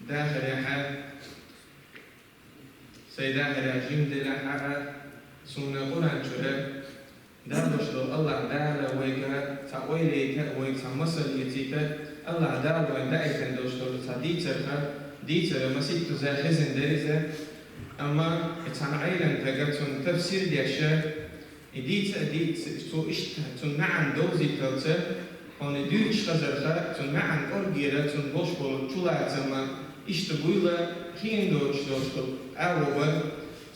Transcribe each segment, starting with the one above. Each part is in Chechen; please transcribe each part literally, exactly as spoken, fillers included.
Дахарехьа, сай дахарехьа жимделехьа, суна Къуръан чура далуш долу Аллах Дала вайга цхьа ойла яйта, вайга цхьа масал эцийта, Аллах Дала вайна даийтина долуш долу цхьа дийцарха, дийцара маситтаза хезна дара иза. Амма и цхьана Ӏелимстага цунна тафсир деш, и дийца а дийца, цо иштта цунна маьӀна довзийталца, хьуна дуьйцуш хазарха, цунна маьӀна кӀоргера, цунна болуш болу чулацамма иштта буйла хиъна доцуш долуш долу агӀо бара.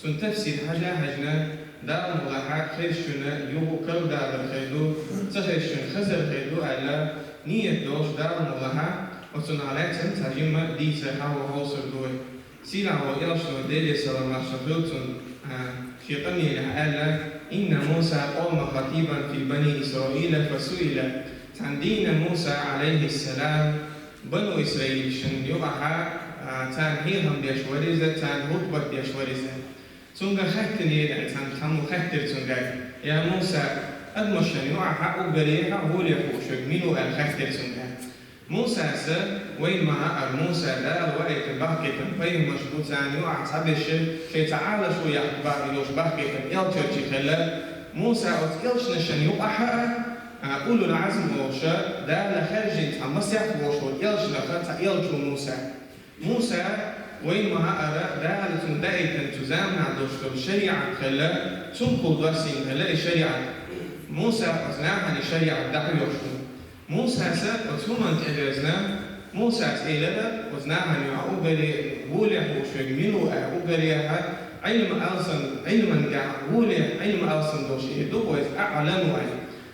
Цунна тафсир хьажа а хьаьжна, Дала мукъ лахь, хезачунна юха карладалар хир ду, ца хезачунна хазар хир ду аьлла, ният долуш Дала мукъ лахь, оцунах лаьцна цхьа жимма дийца хьахо хьовсур ду вай. Сийлахь волу элчано, Делера салам-маршалла хуьлда цунна, а, шен къамелехь аьлла: «Инна Муса къома хатибан фи бани Исраила фасуила». Цхьана дийнахь Муса, Ӏалайхиссалам, Бану Исраилшна юкъахьа, а, царна хьехам беш вара иза, царна хутбат деш вара иза. Цуьнга хаьттинера, цхьана цхьаммо хаьттира цуьнга: «Я Муса, адамашна юкъахьа уггаре хьан гӀоле хууш верг мила ву?» аьлла хаьттира цуьнга. Мусас, вайна ма-хаъара, Муса Дала ваийтина бахкийтина пайхамарш бу, царна юкъахь цхьаберш шайн цхьа Ӏалашо яккха бахьана йолуш бахкийтина элчанаш хилла. Муса оцу элчанашна юкъахь а, а, улул Ӏазм олуш, Дала хаьржина цхьа масех волуш волу элчанах цхьа элча ву Муса. Муса, вайна ма-хаъара, Дала цунна даийтина цу заманахь долуш долу шариӀат хилла, цунна кхул доссийна хилла и шариӀат. Муса оцу нахана и шариӀат дӀахьоьхуш ду. Мусас оцу хӀуманна тӀевирзина, Мусас элира оцу нахана юкъахь уггаре гӀоле хууш верг мила ву аьлла, уггаре хьан Ӏилма алсам, Ӏилманга гӀоле, Ӏилма алсам долуш и ду вайца аьлла, аьлла.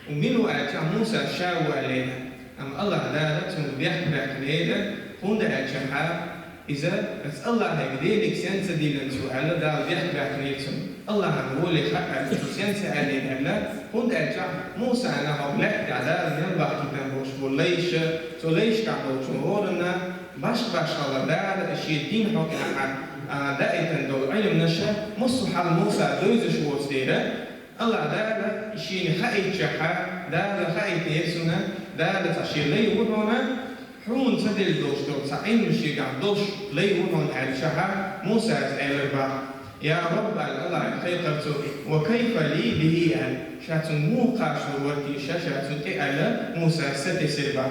Ва мила ву аьлча, Мусас ша ву аьлла. Амма Аллах Дала цунна бехк баьккхинера, хӀунда аьлча иза, аса Аллахье, Деле сенца диллина цо аьлла, Дала бехк баьккхинера цунна. Аллахьан воле хаьа аьлла, цо сенца аьллера аьлла, хӀунда аьлча Мусана хӀокху лаьтта тӀехь Дала мел бахкийтина болуш бу лайш, цу лайшкахь болчу хӀоранна башха-башхалла Дала шен дин хьокъехь, а, даийтина долу Ӏилманаш, массо а хьал Муса девзаш воцу дела, Аллах Дала шена хаийтчахьа, Дала хаийтинера цунна, Дала цхьа шен лай ву хьуна, хьуна ца делла долуш долу цхьа Ӏилма шегахь долуш лай ву хьуна аьлчахьа, Мусас элира бах: «Я Рабб», аьлла, Аллахье кхайкхара цо, «ва кайфа ли бихи», аьлла, ша цунна муха кхачалур вара те ша, ша цунна тӀе аьлла, Мусас сатесира бах.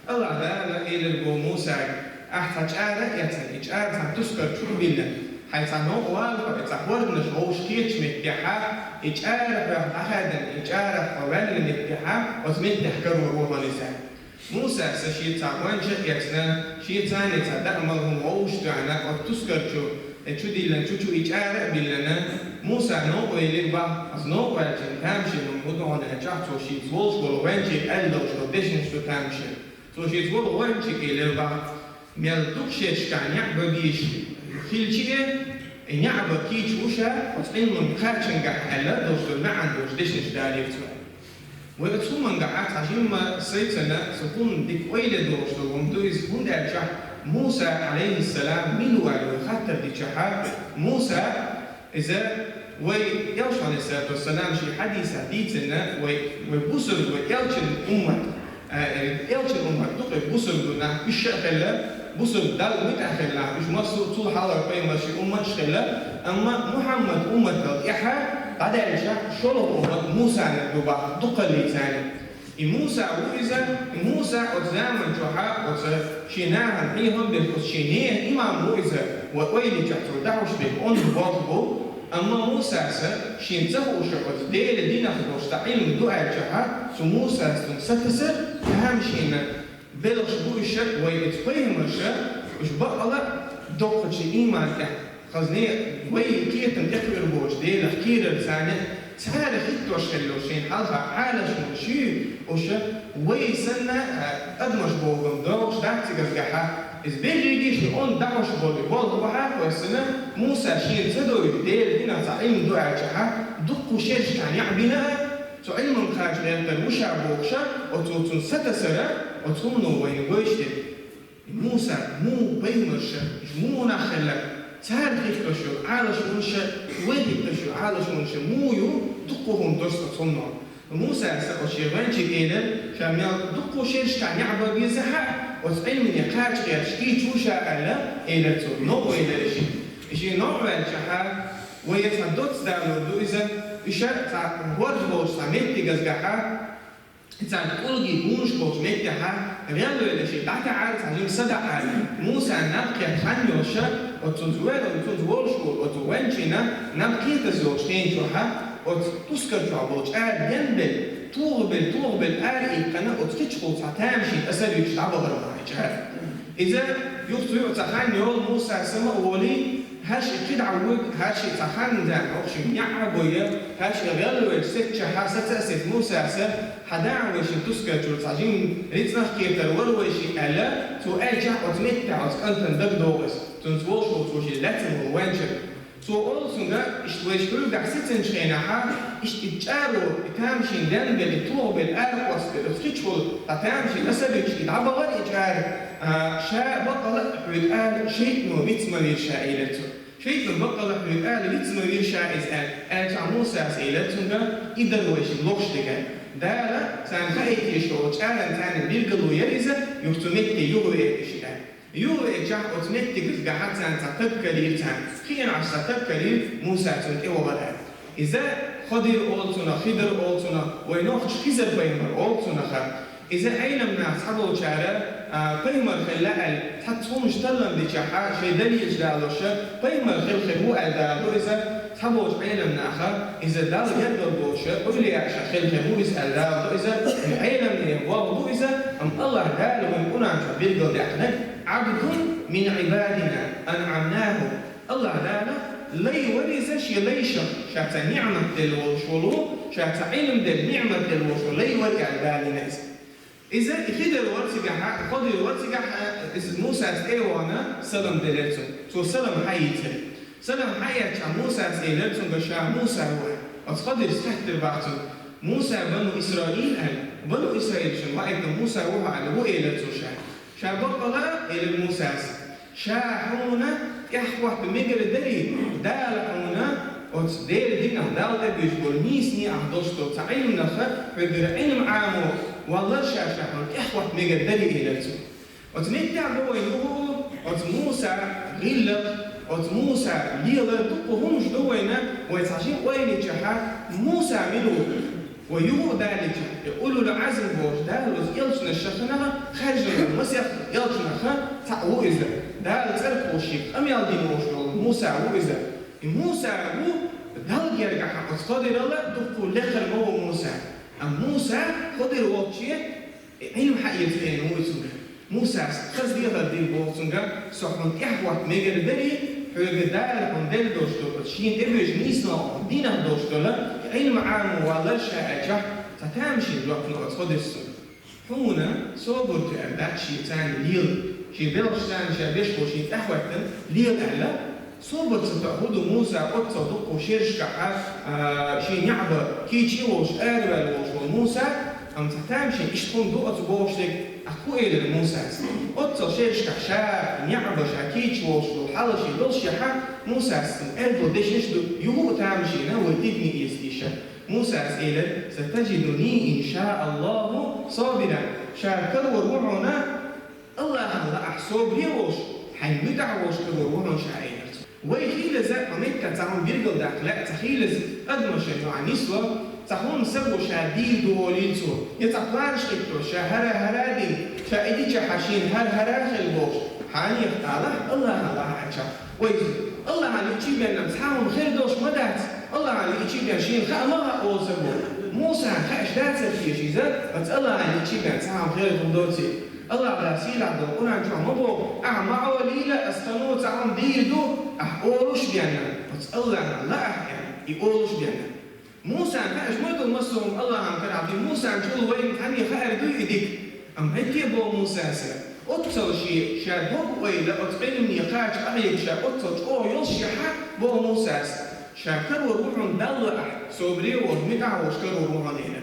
Аллах Дала элира бу Мусага: «Ахь цхьа чӀара а эцна, и чӀара цхьа тускар чу а биллина, хьайн цхьа новкъа вала хьо, и цхьа хӀорданаш вовшах кхетачу меттехьа, и чӀара хьох дӀахаьдина, и чӀарах хьо ваьллачу меттехьа, оцу меттехь карор ву хьуна иза». Мусас шен цхьа гӀоьнча а эцна, шен цхьанне цхьа даамал хӀума вовшах тоьхна, оцу тускар чу, э, чу диллина, чу-чу и чӀара а биллина, Муса новкъа велира бах, аса новкъа ваьлча тамашийна хӀума хӀун ду хьуна аьлча, цо шеца волуш волу гӀоьнчига аьлла долуш долу дешнаш ду тамашийна. Цо шеца волу гӀоьнчига элира бах: «Мел дукха шерашкахь неӀ бан безаш хилча а, и неӀ бан кийча ву ша, оцу Ӏилманга кхачанехь», аьлла, долуш долу маьӀна долуш дешнаш далийра цо. Вай оцу хӀумангахь цхьа жимма сайцина, цу хӀуманна дика ойла долуш долу хӀума ду иза, хӀунда аьлча Муса, Ӏалайхиссалам, мила ву аьлла вай хаттар дичахьа, Муса, иза вай элчано, Ӏалайхиссалату вассалам, шен хьадисехь дийцина, вай, вай бусург, вай элчан уммат, э, элчан уммат ду-кх вай бусург нах, уьш а хилла, бусург Далла муьтӀахь хилла нах, уьш массо а цул хьалхара пайхамарийн умматаш хилла, амма Мухьаммадан умматал тӀаьхьа дӀадаьллачохь шолгӀа уммат Мусанан ду бах, дукхаллица. И Муса ву иза, и Муса оцу заман чохьа оцу шен нахана хьехам беш, оцу шен нехан имам ву иза, вай ойла йичахь цо дӀахьош берг онда болх бу, амма Мусас шена ца хууш оцу Делан динах долуш цхьа Ӏилма ду аьлчахьа, цу Мусас цунна сатасар, тамашийна белхаш бу уьш, вай оцу пайхамарша, уьш бакъала доккхачу иман тӀехь. Хазне вай кхетам тӀекхуьур боцуш Делах кийрара царна, цара хӀиттош хилла шайна хьалха Ӏалашонаш ю, уьш вай санна, а, адамаш бохург догӀуш дац цигара гахьа. Иза берриге шен онда дӀахьош болу болх бахьа а кхоьссина, Муса шена ца дойла, Делан динах цхьа Ӏилма ду аьлчахьа, дуккха шерашкахь неӀ бина а, цу Ӏилманга кхача гӀертар ву ша бохуша, оцо цунна сатасара, оцу хӀумано вайна гойш дерг. Муса, муха пайхамарша, уьш муха нах хилла, цара хӀиттош йолу Ӏалашонаш, вай хӀиттош йолу Ӏалашонаш муха ю, дуккха хӀума досса цунно. Мусас оцу шен гӀоьнчига элира, ша мел дуккха шерашкахь неӀ бан безахь а, Оцу Ӏилмане кхача гӀерташ кийча ву ша аьлла, элира цо, новкъа велира шиъ. И шиъ новкъа ваьлчахьа, вай цхьа доцца далур ду иза, и ша цхьа хӀорда болчу цхьа меттигазгахьа, цхьа кӀулгий гунаш болчу меттехьа, гӀелвелла шиъ дӀатаьӀара цхьа жима са даьӀара. Муса наб кхетта хан йолуша, оцу цунца вер, оцу цунца волуш волу, оцу венчина наб кхетаза йолчу хенчохьа, оцу тускар чохь болчу ара денбелла, тухабелла, тухабелла ара иккхина, оцу кхечухула цхьа тамашийна тӀе са дуьтуш дӀабахара ма хьаьчара. Иза юха цу юкъа цхьа хан йолу Муса сама а волий, хӀара шиъ кхидӀа вуьйга, хӀара шиъ цхьа хан зама хӀокху шиъ неӀ а гой, хӀара шиъ гӀелвелча сецчахьа, саца а сеца Мусаса, хьан да а вай шин тускар чуьра цхьа жима рицкъанах кхетар вара вай шиъ аьлла, цо аьлчахь оцу меттехь оцу кӀантана дагадогӀу иза, цунца волуш волчу шиъ лаьцна волу венча. Цо олу цуьнга, иштта вайша хьуьлгахь сецначу хенахьа, иштта и чӀаро, и тамашийна денбелла, и тухабелла, ара къоьстабелла, оцу кхечухула, ткъа тамашийна аса дуьтуш, и дӀабахара и чӀара, а, ша баккъала а хьоьга ала шайтӀано виц ма вира ша, элира цо. ШайтӀано баккъала а хьоьга ала виц ма вира ша иза аьлла, аьлча Мусас элира цуьнга, и дара вайшинна лохуш дерг аьлла. Дала царна хаийта йиш йолу чӀаран царна билгало яра иза, юха цу метте юхавеара шиъ аьлла. Юхавеачахь оцу меттигазгахьа царна цхьа таг карийра царна, кхиъна Ӏаш цхьа таг карийра, Муса цунна тӀевахара аьлла. Иза Хадир олу цунах, Хидар олу цунах, вай нохчаша Хизар-пайхамар олу цунах. Иза Ӏеламнаха цхьаболчара, а, пайхамар хилла аьлла, цхьацца хӀуманаш таллам дичахьа, шайн далилаш далоша, пайхамар хила хир ву аьлла даладо иза, цхьаболчу Ӏеламнаха, иза Далла гергарлоша, эвлияаша хила хир ву иза аьлла даладо иза, и Ӏеламнехан ваха ву иза, амма АллахӀ Дала вайн Къуръан чохь билгалдаьккхинарг, «Ӏабдун мин Ӏибадина анъамнаху». АллахӀ Дала лай вара иза шен лайшах, ша цхьа ниӀмат делла волуш волу, ша цхьа Ӏилма делла, ниӀмат делла волуш волу лай вара аьлла далийна иза. Иза и Хидар вара цигахьа, Хадир вара цигахьа, иза Мусас тӀе а вахана, салам делира цунна. Цо салам хьаийцира. Салам хьаэцча Мусас элира цуьнга ша Муса ву аьлла. Оцу Хадирс хаьттира бах цуьнга: «Муса бану Исраил?» аьлла. Бану Исраилшна ваийтина Муса ву хьо аьлла, ву элира цо ша. Ша баккъала, элира Мусас, ша хьуна тӀаьхьахӀотта мегар дарий, Дала хьуна оцу Делан динах, Далла тӀебуьгуш болу нийса неӀалт долуш долу цхьа Ӏилманах, хьоьгара Ӏилма Ӏамо валлар ша, ша хьуна тӀаьхьахӀотта мегар дарий, элира цо. Оцу меттехь ду вайна юха оцу Муса гӀиллакх, оцу Муса лелар, дуккха хӀуманаш ду вайна, вай цхьа жима ойла йичахьа, Муса мила ву? Вай юха а далийча, и улул Ӏазм бохуш Дала оцу элчанаш шаханара хаьржина масех элчанах цхьаъ ву иза. Дала цӀарах волуш шега къамел дина волуш волу Муса ву иза. И Муса ву Далла гергахь оцу Хадирал а дуккха лекхар ма ву Муса. Амма Муса Хадир волче Ӏилма хьаэца хенахь ву и цуьнга. Мусас хаза дехар дийр боху цуьнга, со хьуна тӀаьхьахӀотта мегар дарий, хьоьга Дала хьуна делла долуш долу, шена тӀебуьгуш нийсонах динах долуш долу Ӏилма Ӏамо валлар ша аьлчахь, цхьа тамашийна жоп ло оцу Хадирс цуьнга. Хьуна собар тоьар дац шен царна лела, шен белхаш царна ша беш болу шен тӀаьхьахӀоьттина лела аьлла, собар ца тоьар хӀун ду Муса, оццул дуккха шерашкахьа, а, шен неӀ бан кийча волуш, араваьлла волуш волу Муса, амма цхьа тамашийна иштта хӀума ду оцу бохуш дерг, ахь хӀун элира Мусас? Оццул шерашкахь ша неӀ бан ша кийча волуш волу хьал шен долуш яхьа, Мусас цуьнга аьлла долу дешнаш ду, юха а тамашийна вай дегнийн эца дийша. Мусас элира: «Сатажидуни, ин ша Аллаху, сабиран». Ша карор ву хьуна, АллахӀан лаахь собаре а волуш, хьайн муьтӀахь а волуш карор ву хьуна ша, элира цо. Вай хийлаза а меттехь цхьа хӀума билгалдаккха лаьа, цхьа хийлаза адамашна юкъахь нисло, цхьа хӀума саго ша дийр ду олийла цо, я цхьа планаш хӀитто, ша хӀара-хӀара а дина, ша и дичахьа шена хӀара-хӀара а хила бохуш, хьанех алахь, АллахӀан лаахь аьлча. Вай, АллахӀан лиъчий бен цхьа хӀума хир долуш ма дац, АллахӀан лиъчий бен шена хаа ма хаьа олу саго. Мусана хаьаш дацара теша иза, оцу АллахӀан лиъчий бен цхьа хӀума хир хӀума доций? АллахӀ Дала сийлахь долу Къуръан чохь ма боху: «Ахьа ма Ӏолийла, ас тхуна цхьа хӀума дийр ду», ахьа олуш бен, оцу АллахӀан лаахь аьлла, и олуш бен. Мусана хаьаш ма ду массо а хӀума АллахӀан карахь, и Мусана чул вайна цхьанне хаар дуй и дика? Амма хӀетте а боху Мусас: оццул шен, ша дог ойла оцу Ӏилмане кхача къахьега ша оццул чӀогӀа йолуш яхьа, боху Мусас, ша карор ву хьуна Далла ахь, собаре а волуш, муьтӀахь а волуш карор ву хьуна, элира.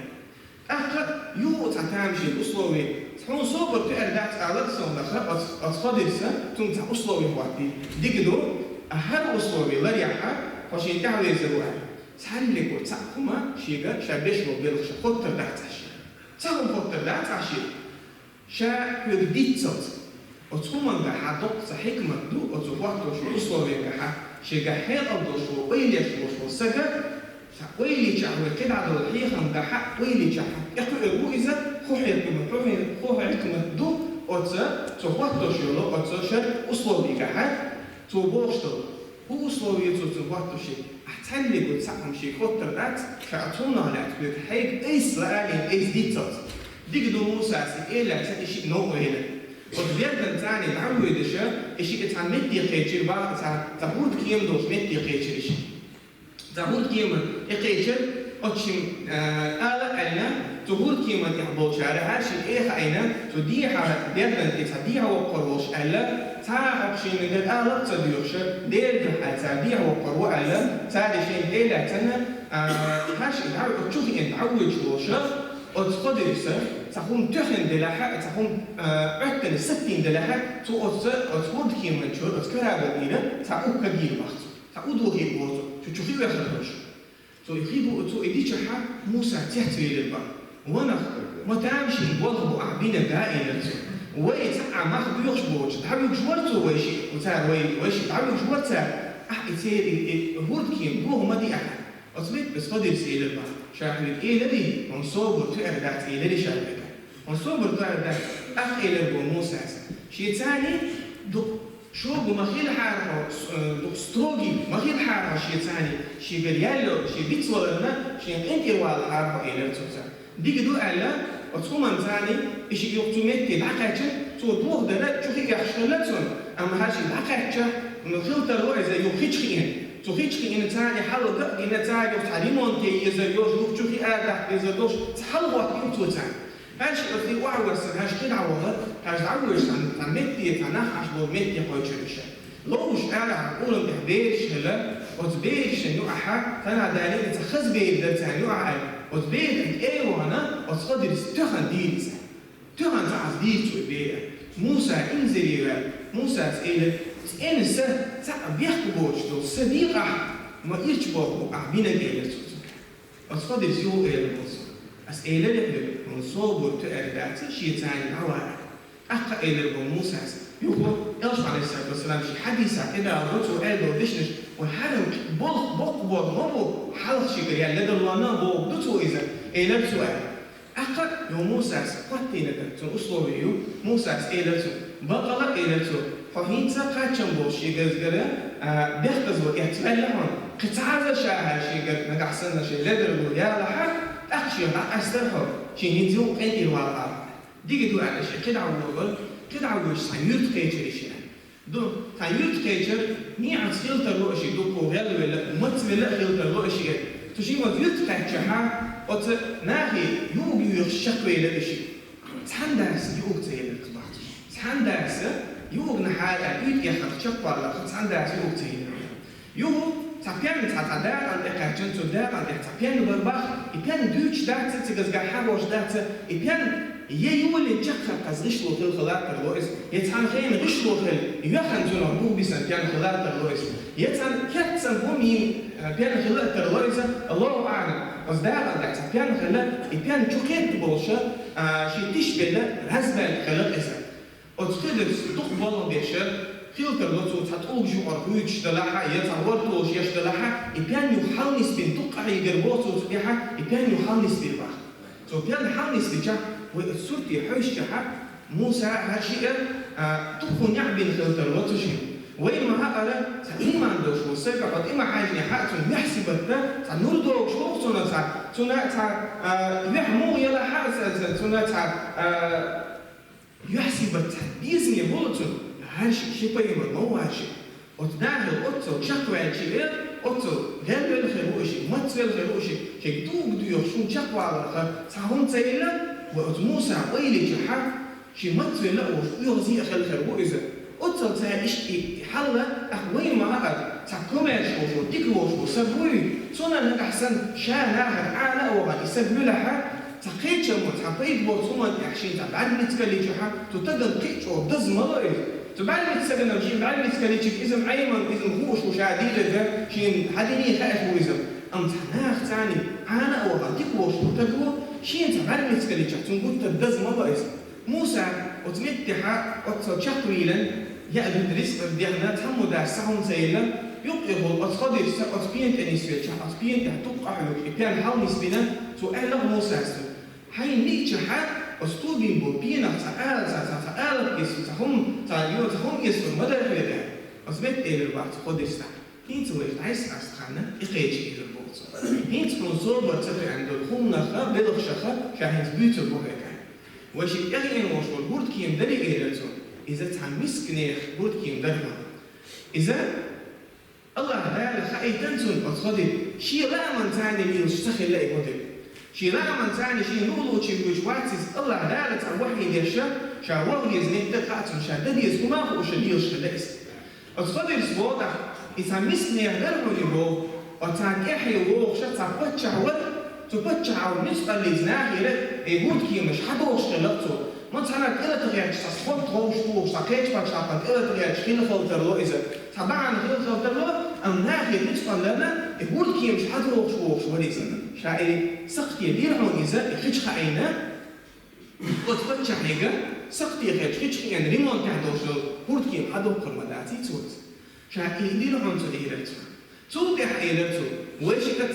ТӀаккха юха а цхьа тамашийна условие, хьуна собар тоьар дац алар а совнаха, оцу, оцу Хадирса, цунна цхьа условие хӀоттийра. Дика ду, а хӀара условие ларъяхьа, хьо шена тӀаьхьавезар ву аьлла. Цхьаллиг ву цхьаъ хӀума шега ша беш болу белхаш хоттар дац ахь шена. Цхьа хӀума хоттар дац ахь шена. Ша хьоьга диццалц. Оцу хӀумангахьа доккха цхьа хьикмат ду, оцу хӀоттош условингахьа, шегахь хьекъал долуш волу, ойла еш волуш волу сага, сан ойла чохь вай кхидӀа долу хьехамгахьа, ойла чохь тӀекхуьур ву иза, хӀун хьекъал, хӀун хье-, хӀун хьекъал ду оцу, цо хӀоттош йолу оцу шарт условигахьа, цо бохуш долу. ХӀун условие цо цунна хӀоттош? Ахь цхьаьннего цхьаъ хӀума шега хӀоттар дац, ша цунах лаьцна хьоьга хьайга айса лаалийна, айса диццалц. Дика ду, Мусас и элира, цхьа и шиъ новкъа веана. Оцу бердан царна дӀавоьдуш, и шиъ цхьа метте кхечира, бакъ цхьа, цхьа хӀурда кема долуш метте кхечира и шиъ. Цхьа хӀурда кема тӀе кхечира, оцу шимма, а, ала а аьлла, цу хӀурда кеман тӀехь болчара хӀара шиъ тӀе а хаийна, цу дехьа бердан тӀе цхьа дехьа воккхур волуш аьлла, цхьа а хьокху шена дара ала а ца доьхуш, Делан дуьхьа цара дехьа воккхур ву аьлла, цара шена тӀе а лаьцна, а, хӀара шиъ дӀа-, оцу чу хиъна дӀавоьдуш волуш, оцу Хидириса цхьа хӀума туьхина делахь а, цхьа хӀума, а, Ӏоьттина саттийна делахь а, цо оцу, оцу хӀурда кеман чуьра, оцу корабль тӀера цхьа укка гийра бахьа цо. Цхьа удо хир боху цо, чу, чу хи вехар долуш. Цо и хи бу-, цо и дичахьа, Муса цецвелира бан. Ванах, ма тамашийна болх бу ахь бинарг, элира цо. Вай цхьа а мах боьхуш боцуш, дӀавуьгуш вара цо вай шиъ, цара вай, вай шиъ дӀавуьгуш вара цара, ахь и церан и, и хӀурда кема дохо ма ди ахьа. Оцу метте Хидирас элира бан. Ша хьоьга элира, хьуна собар тоьар дац, элира ша хьоьга. Хьуна собар тоьар дац, ахь элира бо Мусас. Шен царний дукха шога ма хилахьара хьо, с-, э, дукха строгий ма хилахьара хьо шен царний, шегара яьлла, шен бицваларна, шен къинтӀера валахьара хьо, элира цо царна. Дика ду аьлла, оцу хӀуманна царний, и шиъ юха цу метте дӀакхаьчча, цо дохадара чу хи оьхуш хилла цунна, амма хӀара шиъ дӀакхаьчча, м, хила тарло иза юха хи чу хиъна. Цу хи чу хиъна царний хьалха гина, цара юха цхьа ремонт е езар йолуш, юха чу хи арадаккха езар долуш, цхьа хьал хӀоттийна цо царна. ХӀара шиъ оцу тӀе охьаварсан, хӀара шиъ кхидӀа вахар, хӀара дӀавоьдуш цхьана, цхьана метте, цхьа нах Ӏаш болу метте кхоьчура иша. Ловзуш арахь къурам тӀехь бераш хилла, оцу берашна юкъахьа, цхьана далийна цхьа хаза бер дара царна юкъахь аьлла, оцу беран тӀе а вахана, оцу Хидирас тоьхна дийра иза. Тоьхна цхьа хаза дийра цо и бер. Муса инзаре ваьлла, Мусас элира, цӀена са цхьаъ бехк боцуш долу са дийкъахь, ма ирча болх бу ахь бинарг, элира цо цунна. Оцу Хидирас юха элира бо цо. Ас элира хьоьга, хьуна собар тоьар дац шен царний дӀавалар. ТӀаккха элира бо Мусас. Юха Элчано, Ӏалайхиссалату вассалам, шен хьадисехь тӀедалло цо аьлла долу дешнаш, вай хӀара болх боккха болу ма бу, хьалха шегара яьлла ледарлонна бохург ду цо иза, элира цо аьлла. ТӀаккха юха Мусас хӀоттийна дара, цунна условие ю, Мусас элира цунна, бакъала элира цо, хьо хӀинца кхаччалц болуш шен газгара, а, бехказло эцна ваьлла хьуна, кхин цхьа а ша хӀара шегара нагахь санна шен ледарло ялахьа, тӀаккха шен дӀакъаьстара хьо, шен хӀинца юкъа къинтӀера валахьара. Дика ду аьлла шен кхидӀа вогӀура, кхидӀа воьдуш цхьана юьрта кхечира шен. Ду, цхьана юьрта кхечира, некъаца хила тарло и шиъ дуккха гӀелвелла, мацвелла а хила тарло и шиъ. Цу шимма юьрта кхаьччахьа, оцу нахе юург юьйхуш чекхвелира и шиъ. Цхьана даса юург ца елира бахьа. Цхьана даса юург нахьара аьлла, уьйтӀа яххьарца чекхвалларх, цхьана даса юург ца елира. Юха цхьа пен, цхьа, цхьа дакъана тӀе кхаьчна, цу дакъана тӀехь цхьа пен бара бахьа, и пен дуьйцуш дац, цигазгахь хьагӀош дац, и пен я юлин чаккхархьаза гӀишло хила хила а тарло иза, я цхьана хенан гӀишло хила, йоьхна цунах бух бисан пен хила а тарло иза, я цхьана кеца санна хӀума йина, э, пен хила а тарло иза, Аллаху аӀлам. Оцу дакъана тӀехь цхьа пен хила, и пен чу кхетта болуша, а, шен тиша белла, размер хила иза. Оцу Хидирас дукха болх беш, хила тарло цо цхьа тӀулгаш юкъара хуьйцуш делахьа, я цхьа вортолаш еш делахьа, и пен юха хьалнисбина дукха къахьийгар боху цо цу тӀехьа, и пен юха хьалнисбира бахьа. Цо пен хьалнисбичахь, вай оцу сурте хьоьжучахьа, Муса хӀара шиъ а, дукха неӀ бина хила тарло цу шимма. Вай ма хаьара, цхьа иман долуш волу сага хьо тӀе ма хьаьжнехьа, цунна юьхь-сибат, цхьа нур догуш воху цунна цхьа, цунна цхьа, а, юьхь муха елахьа, цунна цхьа, а, юьхь-сибат цхьа безаме болу цунна, хӀара шиъ ши пайхамар ма ву хӀара шиъ. Оцу нахе оццул чекхваьлча, оццул гӀелвелла хир ву и шиъ, мацвелла хир ву и шиъ, шега дугу доьхуш хӀума чекхваларх цхьа хӀума ца елла, вай оцу Муса ойла йичахьа, шен мацвелла а волуш, оьгӀазе а хила хир ву иза. Оццул цара иштта и хьал, тӀаккха вай ма хаьара, цхьа комаьрша волуш, дика волуш волу саг вуй, цунна нагахь санна ша нахана Ӏана а вахана и саг вуьлахьа, цхьа кхечаммо, цхьа пайда боцу хӀуманна тӀехь шена цхьа бӀаьрмицкалличахьа, цу стагана кхин а чӀогӀа даза ма ло иза. Цу бӀаьрмицкаганалла шена бӀаьрмицкалличиг иза Ӏеман, иза хууш ву ша дийриг, шена хьадийне хаьаш ву иза. Амма цхьа нахаца Ӏана а вахана дика волуш волу стаг ву, шена цхьа бӀаьрмицкалличахь цунна гуттар даза ма ло иза. Муса оцу меттехьа оццул чекхвийлина, яа дуьйна рицкъ дехна, цхьаммо дац, цхьа хӀума ца елла, юккъехула оцу Хидирца оцу пена тӀе нисвелча, оцу пена тӀехь дуккха къахьоьгуш, и пен хьал нисбина, цо аьлла Мусас: «Хьайна лиъчахьа, оцу тӀе бина болу пенах цхьа ала, цхьа, цхьа, цхьа ала эцна, цхьа хӀума, цхьа йо, цхьа хӀума эцна ма дара хьоьга». Оцу метта элира боху цу Хидирца: «ХӀинца вайша дӀасакъастахьана, и кхеча элира боху цо. ХӀинца хьуна собар ца тоьъна долу хӀуманах а, белхашах а ша хӀинца буьйцур бу хьоьга». Вайшиъ тӀехь еана волуш волу хӀурдкема даре элира цо. Иза цхьа мисканех хӀурдкема дара хьуна. Иза АллахӀ Дала хаийтина цунна оцу Хидире, шен лааман царна лелаш ца хилла и Хидир. Шен лааман царна шен лулучу вуьйцуш вац иза, АллахӀ Дала цхьа вахьйи деш, ша ваха веза метта а хаьа цунна, ша дан деза хӀума а хууш лелаш хилла иза. Оцу Хидирс боху тӀаккха, и цхьа мисканех дара хьуна и боху, оцу царна тӀаьхье вогӀуш цхьа паччахь вара, цу паччахьан нуьцкъаллица нахера и хӀурдкемаш хьадохуш хилла цо. Ма цхьана кӀелата гӀерташ, цхьа спорт ховш тухуш, цхьа кхечу пачхьалкхан кӀелата гӀерташ хила хила тарло иза. Цхьа бахьана хила хила тарло, амма нахера нуьцкъаллина и хӀурдкемаш хьадохуш вогӀуш вара иза. Ша и сакхте дира хьуна иза, и хи чу хаийна, оцу паччахьега сакхте хилча, хи чу хиъна ремонтехь долуш долу хӀурдкема хьадоккхур ма дац и цо иза. Ша и дира хьуна цо, элира цо. Цул тӀаьхьа элира цо, вайшиъ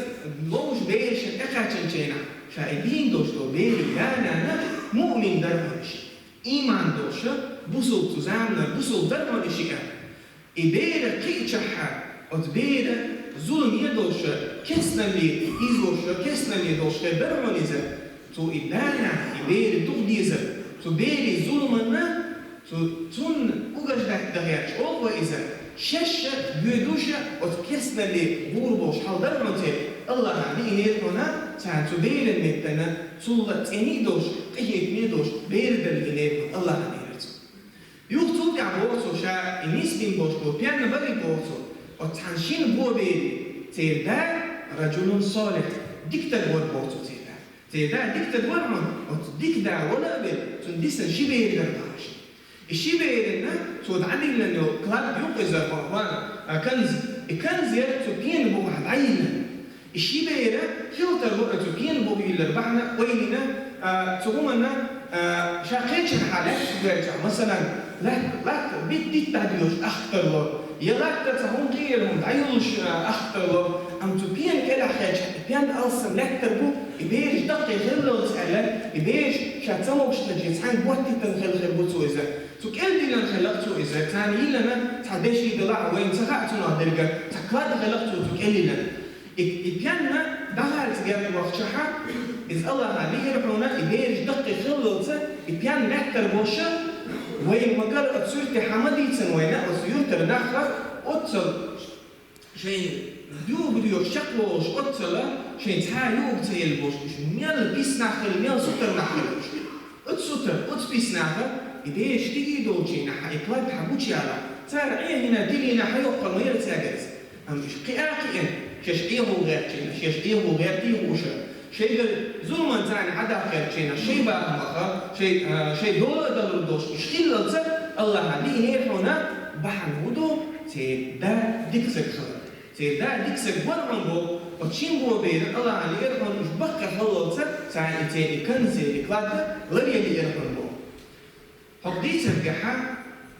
ловзуш бераш тӀекхаьчначу хенахь, ша и дийна долуш долу берийн да-нана муъмин дара хьуна и шиъ. Ийман долуш, бусулба, цу заманара бусулба дара хьуна и шиъ. И бер кхиъчахьа, оцу бер зуламе долуш, кестналле иза волуш, кестналле долуш хир дара хьуна иза. Цо и да-нана, и бер дукха дезара, цу берийн зуламанна, цу, цунна угождать дан гӀерташ олу вай иза, шаьш а, боьдуш а оцу кестналле гӀур болуш хьал дара хьуна церан, АллахӀа лиънера хьуна царна цу беран меттана, цул а цӀена а долуш, къинхетаме а долуш, бер дан лиънера хьуна АллахӀа, элира цо. Юха цул тӀаьхьа боху цо, ша и нисбина болуш болу пен бара и боху цо, оцу цхьана шина бо берийн, церан да раджулун солих, дика стаг вара боху цо церан да. Церан да дика стаг вара хьуна, оцу дика да вала а велла, цунна дисина ши бер дара боху шиъ. И ши берана цо дӀадиллина йолу клад ю-кх иза, хӀун, а, канз. И канз яра цу пенан бухахь дӀайиллина. И ши бер хила тарло, цу пенан бухахь йиллар бахьана, ойла йина, а, цу хӀуманна, а, ша кхечанхьа лаьтта хилчахь, масалан, лаьтта, лаьтта бит-, дитта дӀадоьлхуш ахка тарло, я лаьтта цхьа хӀума кхиъна хӀума дӀайоллуш, а, ахка тарло, амма цу пенан кӀелахь хилчахь, и пен алсам лаьттар бу, и бераш даккхий хиллалц аьлла, и бераш ша ца могуш хилча цхьаьна боттийтина хилла хир бу цо иза. Цу кӀел диллина хилла-кх цо иза, царна йиллина цхьа деши делахь а, вайна ца хаьа цунах дерг, цхьа клад хилла-кх цо цу кӀел йиллина. И, и пен дӀахаьрца герга вахчахьа, иза АллахӀа лиънера хьуна, и бераш даккхий хиллалц, и пен лаьттар болуш, вайна ма-гарра оцу суьрте хьан ма дийцина вайна, оцу юьртара нах а, оццул шайн дуьйна-дуьйна чекхволуш, оццул шайн цхьа а юург ца елла болуш, уьш мел писна нах хилла, мел сутара нах хилла уьш. Оцу сутара, оцу писна наха и бераш тӀе долчу хенахь, и клад хьан гучуяьлла, цара Ӏехийна, тилийна хьайоккхур ма яра цаьргара иза. Амма уьш кхиа а кхиъна, шаьш Ӏехо гӀертачу хенахь, шаьш Ӏехо гӀертий хууш, шайгара зуламан царна Ӏадаккха гӀертачу хенахь, шайн бахамах а, шайн, а, шайн дола а далур долуш, уьш хиллалц АллахӀа лиънера хьуна, бахьана хӀун ду, церан да дика стаг хилар. Церан да дика стаг вара хьуна боху, оцу шина бо беран АллахӀа лиънера хьуна, уьш баккхий хиллалц царна и церан и канз, и клад ларъян лиънера хьуна боху. ХӀокху дийцарехь,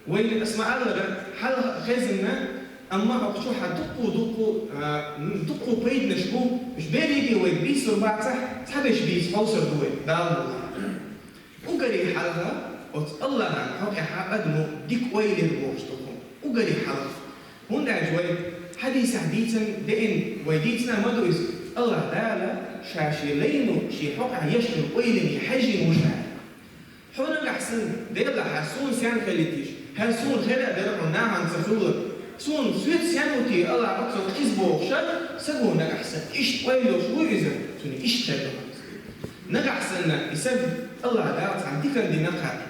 вайна аса ма-аллара, хьалха а хезна, амма хӀокху чохь дуккха, дуккха, а, дуккха пайданаш бу, уьш берриге а вайга бийцур бацахь, цхьаберш бийца хьовсур ду вай, Дала мукъалахь. Уггаре хьалха оцу АллахӀан хьокъехь адамо дика ойла йира бохуш ду хӀума. Уггаре хьалха. ХӀунда аьлча вай хьадисехь дийцина, деана вай дийцина ма ду иза, АллахӀ Дала Ша Шен лайно Шен хьокъехь еш йолу ойлане хьаьжжина ву ша. Хьо нагахь санна, Делахь, хӀара суна сенна хилийта еза, хӀара суна хир а дара хьуна нахана ца хуьлург, суна соьца сенна ву те АллахӀ оццул къиза бохуш, саго нагахь санна иштта ойла йолуш вуй иза, цунна иштта хир ду хьуна иза. Нагахь санна и саг АллахӀ Дала цхьана диканна дина кхара,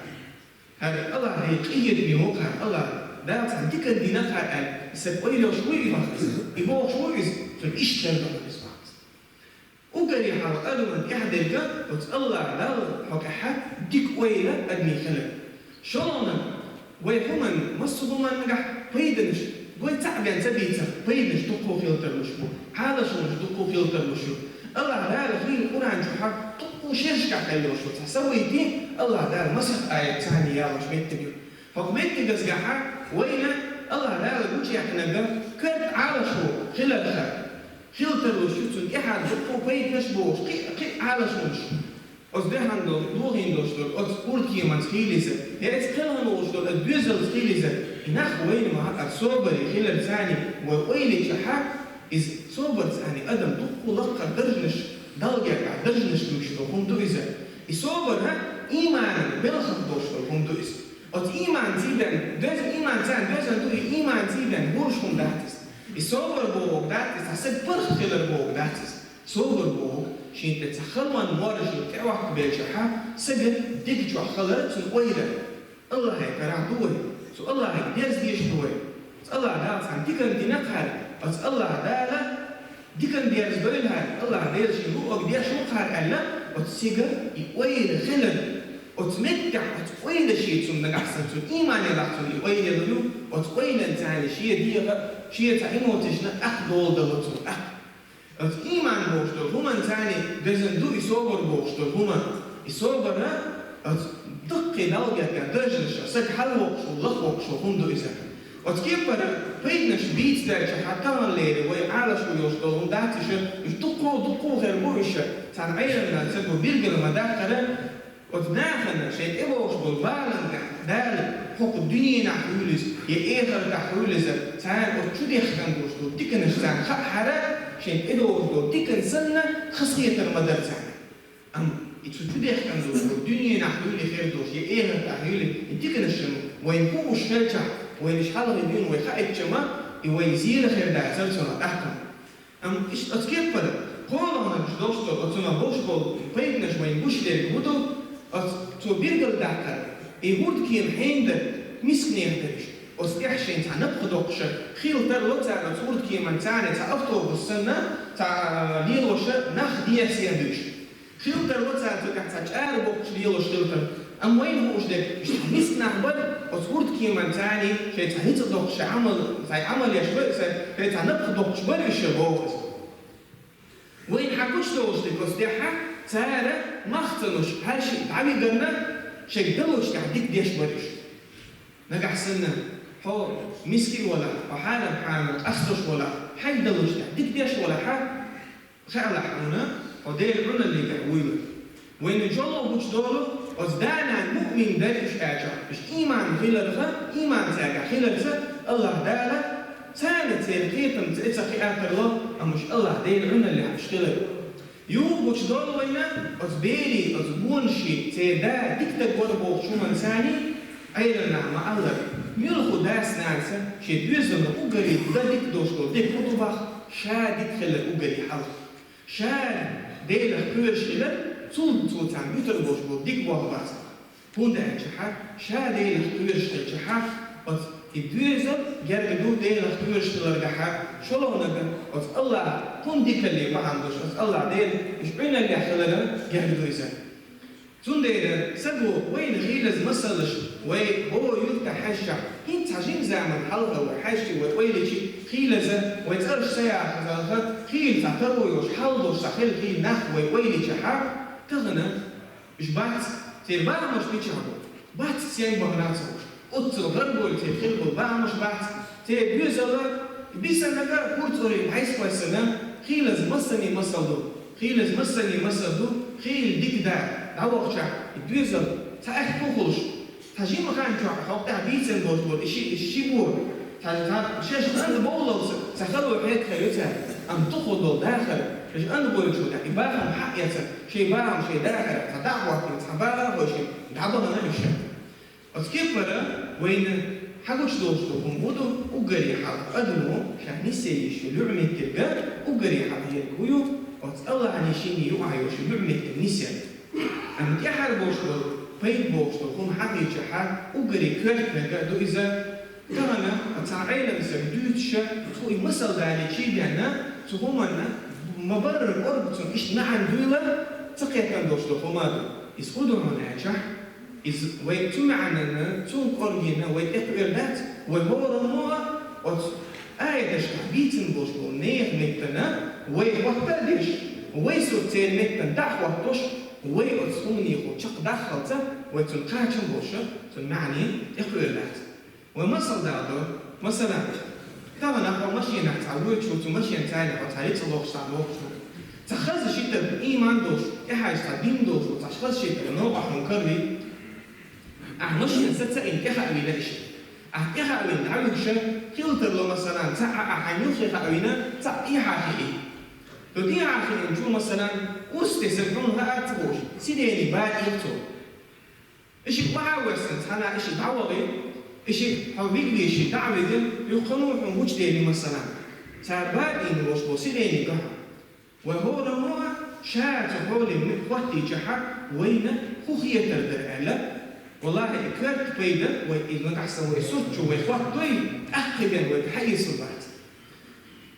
хӀара АллахӀ Дела къинхетаме ву кхара, АллахӀ Дала цхьана диканна дина кхара аьлла, и саг ойла йолуш вуй и вахча, и бохуш вуй иза, цунна иштта хир ду хьуна иза вахча. Уггаре хьалха адамна тӀехь дерг оцу АллахӀ Далла хьокъехь дика ойла адамийн хилар. ШолгӀаниг, вай хӀуманна, массо а хӀуманна нагахь пайданаш, вай цхьаъ бен ца бийцахь, пайданаш дуккха хила тарлуш бу, Ӏалашонаш дуккха хила тарлуш ю. АллахӀ Дала хийла Къуръан чохь дуккха Шерашкахь кхайолуш ву цхьа событие, АллахӀ Дала масех аятца яьллачу меттиг ю. ХӀокху меттигашкахь вайна АллахӀ Дала гучуяьккхинарг, коьрта Ӏалашо хиларх, хила тарлуш ю, цунна тӀаьхьа дуккха а пайданаш болуш, кхин а, кхин а Ӏалашонаш. Оцу дуьхьал долу, дохийна долуш долу оцу хӀордкеманца хила иза, я иза кхелхина волуш долу оцу доьзалца хила иза, и нах вайна ма-, а собаре хиларца вай ойла йичахь, иза собарца адам дуккха а лакхара даржанаш, Далла гергахь даржанаш дуьйцуш долу хӀума ду иза. И собар а ийманан белхах долуш долу хӀума ду иза. Оцу ийманца бен, доьз-, ийманца доьзна ду, и ийманца бен буьйш хӀума дац иза. И собар бохург дац иза, цхьа стаг паргӀат хилар бохург дац иза. Собар бохург, шен тӀе цхьа халонан моржа тӀехӀоттабелчахь, стага дика чохь хилар цуьнан ойла. АллахӀе карахь ду вай, цу АллахӀе дерза дезаш ду вай. Оцу АллахӀ Дала цхьана диканна дина кхара, оцу АллахӀ Дала диканна дерза дойла хьара, АллахӀ Дела шен луъург деш ву кхара аьлла, оцу стеган и ойла хилар. Оцу меттехь оцу ойла шен цунна нагахь санна, цуьнан иймане лахь цунна и ойла ю, оцу ойланца шен дегӀан, шен цхьа эмоцешна тӀаккха дола дала цунна тӀаккха. Оцу ийман бохуш долу хӀуманца доьзна ду и собар бохуш долу хӀума. И собар а оцу даккхий Далла гергахь даржанаш, стаг хьалавоккхуш волу, лахвоккхуш волу хӀума ду иза. Оцу кепара пайданаш бийца даьлча, хьан таханлера вай Ӏалашо йолуш долу хӀума дац иша, уьш дуккха а, дуккха а хир бу иша, цхьана Ӏеламнаха ца го билгала ма-даккхара, оцу нахана шайн тӀебогӀуш болу баланга Дала хӀокху дуьненахь хуьлу иза, я эхартахь хуьлу иза, царна оцу чу дехкан долуш долу диканаш царна хаахьара, шайн тӀедогӀуш долу диканна санна, хазахетар ма дара царна. Амма и цу чу дехкан долуш долу дуьненахь хуьлу хир долуш, я эхартахь хуьлу, и диканаш вайна хууш хилчахь, вайна уьш хьалха дуьйна вай хаийтча ма, и вайн зийра хир дацара цунах тӀаккха. Амма иштта оцу кепара кхоалгӀанаш долуш долу, оцунах болуш болу пайданаш вайна гуш дерг хӀун ду, оцу цо билгалдаккхар, и хӀордкема хьенан дара, мисканех дара уьш. Оцу тӀехь шайн цхьа напха доккхуш, хила тарло цара оцу хӀордкеманца цхьа автобус санна, цхьа лелоша нах дехьа-сехьа дуьйш. Хила тарло цара цу тӀехь цхьа чӀара боккхуш лелош хила тарло. Амма вайна хууш дерг, иштта миска нах бара, оцу хӀордкеманца шайн цхьа ницкъ доккхуш, шайн Ӏамал, цхьа Ӏамал еш бара, шайн цхьа напха доккхуш бара уьш боху иза. Вайна хьан гучудолуш дерг оцу тӀехь, цара мах ца луш, хӀара шиъ дӀавигарна, шайга далочу тӀехь дика деш бара уьш. Нагахь санна, хьо миска валахь, хьо хьарам-хьанал къастош валахь, хьайга далочу тӀехь дика деш валахь, хаалахь хьуна, хьо Делан Ӏуналлехь вуйла. Вайна чоло гучудолу, оцу да-нана муъмин дара уьш аьлча, уьш ийман хиларха, ийман цаьргахь хиларца, АллахӀ Дала царна церан кхетамца и ца кхиаттарло, амма уьш АллахӀ Делан Ӏуналлехь уьш хилар. Юха гучудолу вайна, оцу берийн, оцу бонашийн, церан да дика стаг вара бохучу хӀуманца, Ӏеламнаха ма-аллара, муьлхха дас-нанас шен доьзална уггаре дан дика долуш долу дерг хӀун ду боху, ша дика хилар уггаре хьалха. Ша Делах кхоьруш хилар, цул цо царна буьтур болуш болу дика болх бац. ХӀунда аьлча ша Делах кхоьруш хилча, оцу и доьзал герга ду Делах кхоьруш хиларгахь, шолгӀаниг оцу АллахӀ хӀун дикалле бахьана долуш, оцу АллахӀ Дела уьш Ӏуналлехь хиларан герга ду иза. Цундела, саго вайна хийлаза масалаш, вай хӀора юьртахь хьаьжча, хӀинца цхьа жима заман хьалха вай хьаьжча, вай ойла йича хийлаза, вай цӀераш ца яхазалха, хийла цхьа таро йолуш, хьал долуш цхьа хила хийла нах вай ойла йича, тахана уьш бац, церан бахамаш мичахь бу? Бац, стенга бахана ца хууш. Оццул гӀаргойла церан хила болу бахамаш бац. Церан доьзал бисинарг хӀума цӀарийн хьайсхой санна, хийлаза массане масал ду. Хийлаза массане масал ду, хийла дика да, дӀавахча, и доьзал цхьа аьтто хуьлуш, цхьа жима хан чохь хьокъехь дийцина болуш болу и ши, и ши бо, цхьа, цхьа шаьш кӀант бовлалц, цхьа хало хьекхар ю цара, амма дукхах долу дахар, шаьш кӀант бовлучул тӀаьхьа и бахам хьаэцар, шайн бахам шайн дахар, цхьа дӀа а хӀоттийна, цхьа бала а хойшийна, дӀабахана уьш. Оцу кепара вайна хьагучудолуш долу хӀума хӀун ду, уггаре хьалха адамо ша нисъян йиш йолу меттиг, уггаре хьалха ерг хӀун ю, оцу АллахӀан шинна юкъахь йолуш йолу меттиг нисъян. Амма тӀаьхьара болуш болу, пайда болуш долу хӀума хьахийча, уггаре коьртаниг ду иза. Тахана цхьа Ӏеламстаг дуьйцуша, цо и масал далийча бен, цу хӀуманна ма-барра кӀоргачун иштта маьӀна дуйла, ца кхетам долуш долу хӀума ду. Иза хӀун ду хьуна аьлча, иза вай цу маьӀнанна, цунна кӀоргина вай тӀекхуьур дац, вай хӀораммо а оцу аяташкахь бийцина болуш болу нехан меттана вай хӀотта а деш, вай сурт церан меттана дӀа а хӀоттош, Вай оцу хӀуманехула чекхдаххалца, вай цунна кхачам болуш, цунна маьӀне тӀекхоьруш дац. Вай масал дала до, масала, тахана хьо машенахь цхьа воьдуш ву, цу машенца хьо цхьа рицкъ лохуш, цхьа лохуш ву. Цхьа хаза ши стаг, иман долуш, тӀехьаьжча цхьа дин долуш ву, цхьа хаза ши стаг новкъахь хьуна каравий. Ахь машен саца а йина тӀехаа вина иштта. Ахь тӀехаа вина дӀавигаш, хила тарло, масала, цхьаъ а хьайна юххе хаа вина, цхьаъ тӀехьа хии. Цу тӀехьа хиинчул, масала, урс тесар хьуна хаа ца хууш, сидене бакъ ира цо. И шиъ охьа а воьссина, цхьана и шиъ дӀавахи, и шиъ хьо вига веший дӀа а вига, юххе хьуна гучудели, масала. Цара бакъ йина волуш болу сидене го хьо. Вай хӀораммо а ша цу хьоле муьтӀахь хӀоттийчахьа, вайна хӀун хетар дара аьлла, валлахӀи, и коьрта пайда вай, и нагахь санна вай сурт чу вай хӀоттадой, тӀаккха бен вайга хьаэцалур бац.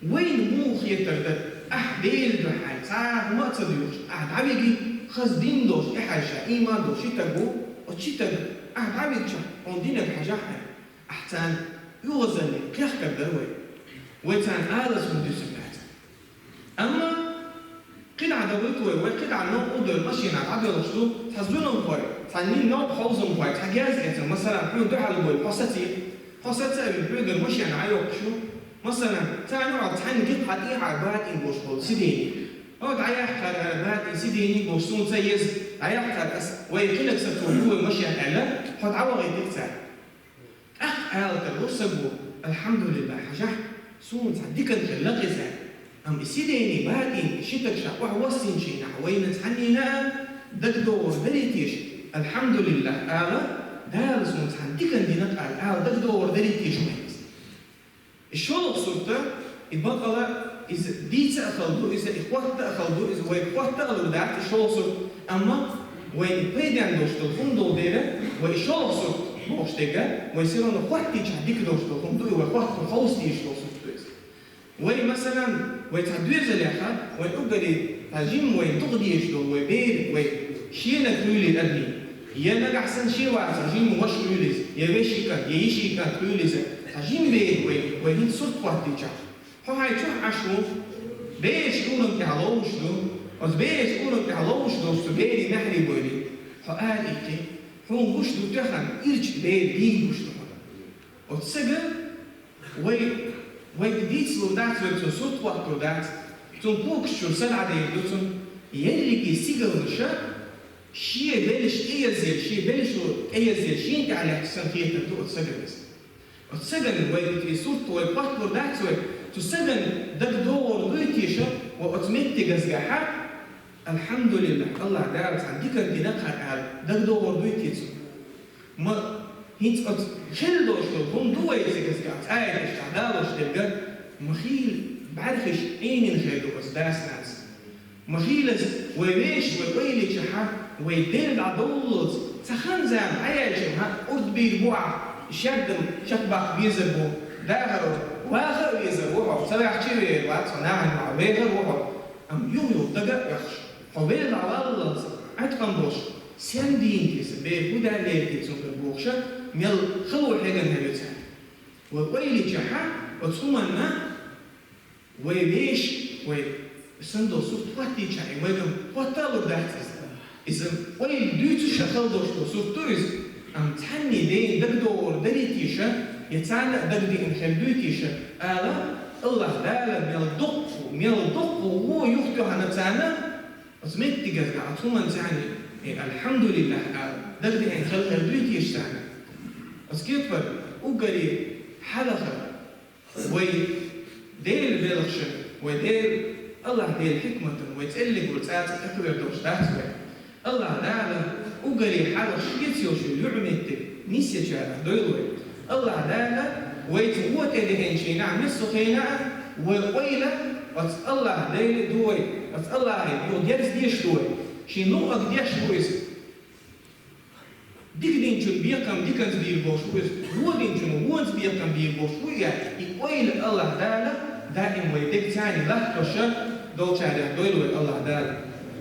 Вайна муха хетар дара, ахь Делан дуьхьа цхьа хӀума а ца доьхуш, ахь дӀавиги, хаза дин долуш, тӀехьаьжча иман долуш ши стаг ву, оцу ши стага ахь дӀавигчахь, хьуна динарг хьажахь хьайна, ахь царна оьгӀазаллин кхехкар дара вай. Вай царна алаза хӀума дуьсур дац. Амма кхидӀа дан вуьту вай, вай кхидӀа новкъа а довлу машенахь дӀадоьлхуш ду, цхьа зуламхой, цхьа нин новкъа хьовзамхой, цхьа герз эцна, масала, хьуна дуьхьал бойла, хьо саца а, хьо саца а вина, хьоьгара машен дӀайоккхуш ю. Масала, царна юкъахь цхьаьнга гӀо хьан тӀехьа бакъ йина болуш болу сидене. Хьо дӀаяьккхара, ара бакъ йина сидене болуш суна ца еза, дӀаяьккхара ас, вай кхинаг сацо ю вай машен аьлла, хьо дӀавахийтира цара. ТӀаккха ала тарло саго: «АлхьамдулиллахӀ, хьажахь, суна цхьа диканна хилла иза». Амма и сидене бакъ йина, и ши стаг ша охьавоссийначу хенахь вайна цхьаннена а дагадогӀур дарий теша, «АлхьамдулиллахӀ» ала, Дала суна цхьа диканна дина ала, ала дагадогӀур дарий теша вайна иза? И шолгӀа сурт, и бакъала, иза дийца а хала ду, иза и хӀотта а хала ду, иза вайга хӀотта а лур дац, и шолгӀа сурт. Амма вайна и пайденна долуш долу хӀума долу дела, вай и шолгӀа сурт бохуш дерг, вай все равно хӀоттийчахь дика долуш долу хӀума ду, и вай хӀотта хьовса дезаш долу сурт ду иза. Вай, масалан, вай цхьа доьзалехь, вай уггаре цхьа жимма вайна дукха дезаш долу вай бер, вай шена хуьлийла адамийн, я нагахь санна шен вацахь жимма ваша хуьлийла иза, я вешин кӀант, я йишин кӀант хуьлийла иза, цхьа жима бер вай, вай хӀинца сурт хӀоттийчахь. Хьо хьайн чохь Ӏаш ву, бераш урам тӀехь ловзуш ду, оцу бераш урам тӀехь ловзуш долуш цу берийн маьхьарий бойли. Хьо ара иккхи, хьуна гуш ду тӀехана ирча бер дийна гуш ду хьуна. Оцу сага вай, вайга дийцалур дац, вайга цунна сурт хӀоттур дац, цунна когаш чуьра са дӀадер ду цунна. Ерриге стигалнаша шен белаш тӀеязъелла, шен белаш тӀеязъелла, шена тӀехь лаьтташ санна хетар ду оцу сагана иза. Оцу сагана вай и сурт вай хӀотталур дац вай, цу сагана дагадогӀур дуй теша, вай оцу меттигазгахьа, «АлхьамдулиллахӀ, АллахӀ Дала цхьа диканна дина кхара» ала, дагадогӀур дуй те цунна? Ма хӀинца оцу хилла долуш долу хӀума ду вай цигазгахь, цхьа а деш, цхьа далош дерг, ма хийла бӀаьрхиш Ӏийнина хир ду оцу дас-нанас. Ма хийлаза, вай вешан, вай ойла йичахьа, вай Дела дӀадовллалц, цхьа хан-зама дӀаяьлча хьан урд бийр бу ахь, шаьрдан шакбаккха безар бу, дахар ваха а везар ву хьо, ца ваьхча а вер вац хьо, нахана юкъахь вехар ву хьо, амма юха-юха дага а оьхуш, хьо вел дӀаваллалц, Ӏаткъам болуш, сен дийна те сан бер, хӀун даьлла те цуьнгара бохуша, мел хало хьеган хьан ю цара. Вай ойла йичахьа, оцу хӀуманна вай вешан, вай санна долу сурт хӀоттийча, и вайгара хӀотта а лур дац иза. Иза ойла дуьйцуш а хала долуш долу сурт ду иза, амма цхьанний дена дагадогӀур дарий теша, я царна а дагадеана хир дуй теша, ала, АллахӀ Дала мел дуккха, мел дуккха вон юхатоьхна царна, оцу меттигазгахь, оцу хӀуманна царна, э, «АлхьамдулиллахӀ» ала, дагадеана хила хир дуй теша царна. Оцу кепара уггаре хьалаха, вай Делан белхашна, вай Дела, АллахӀ Делан хьикматана, вай цӀеллиг вара цӀа-цӀа тӀекхавер долуш дац вай. АллахӀ Дала уггаре хьалха шеца йолуш йолу юкъаметтиг нисъечарах дойла вай. АллахӀ Дала вайца вон тӀедеанчийнахь массо хенахь а вай ойла оцу АллахӀ Деле ду вай, оцу АллахӀе юха дерза деш ду вай. Шен луъург деш ду иза. Дика динчун бекхам диканца бийр болуш ву иза, вон динчун вонца бекхам бийр болуш ву и, и ойла АллахӀ Дала даим вай дегцани латтоша долчарех дойла вай АллахӀ Дала.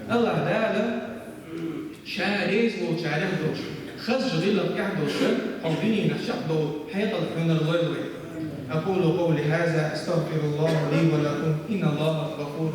АллахӀ Дала Ша реза волчарех долуш, хазачу гӀиллакх тӀехь долуш, хьо дуьненах чекхдовла хьекъал хьуьнар лойла вай. أقول قولي هذا أستغفر الله لي ولكم إن الله غفور